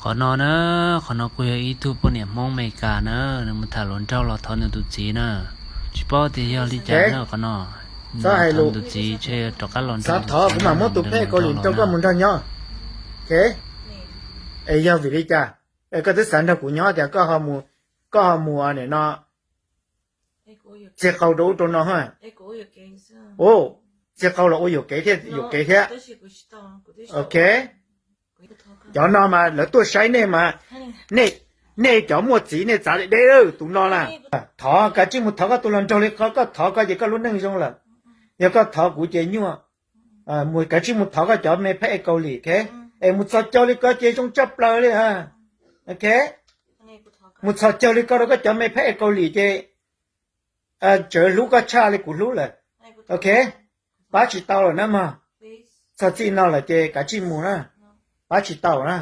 Qhov no na, qhov no kuj yog ib tug poj niam Hmoob Amelikas na, nws mus tham hluas nraug los thov nws tus txiv na. Tsis paub tias yog li cas na qhov no. Nws los thov nws tus txiv, rov qab los nrog nws tus txiv, kuv mam muab tus phej Kaus Lim rau koj mus nrog nyob. Es yog vim li cas koj twb xav nrog kuv nyob tias koj ho mus no, txiag qau rau ub rau no ha. Txiag qau los ua yuam kev thiab, yuam kev thiab. Ok. Cov no mas lawv tuaj saib nej mas, nej cov muaj txiv nej txav deb deb, tus no na. Thov, kav tsij mus thov koj tus hluas nraug li qhov koj thov koj ces koj lub neej zoo lawm. Yog koj thov kuv ces nyuaj. Mus, kav tsij mus thov koj cov me phab ej Kaus Lim, ok? Es mus txhos caug li ko ces zoo tshaj plaws li. Ok, mus txhos caug li ko rau koj cov me phab ej Kaus Lim ces tsawv hlub koj tshaj li kuv hlub lawm. Ok, pab tsis tau lawm na mog. Txog txij no lawm ces kav tsij mus na, pab tsis tau na.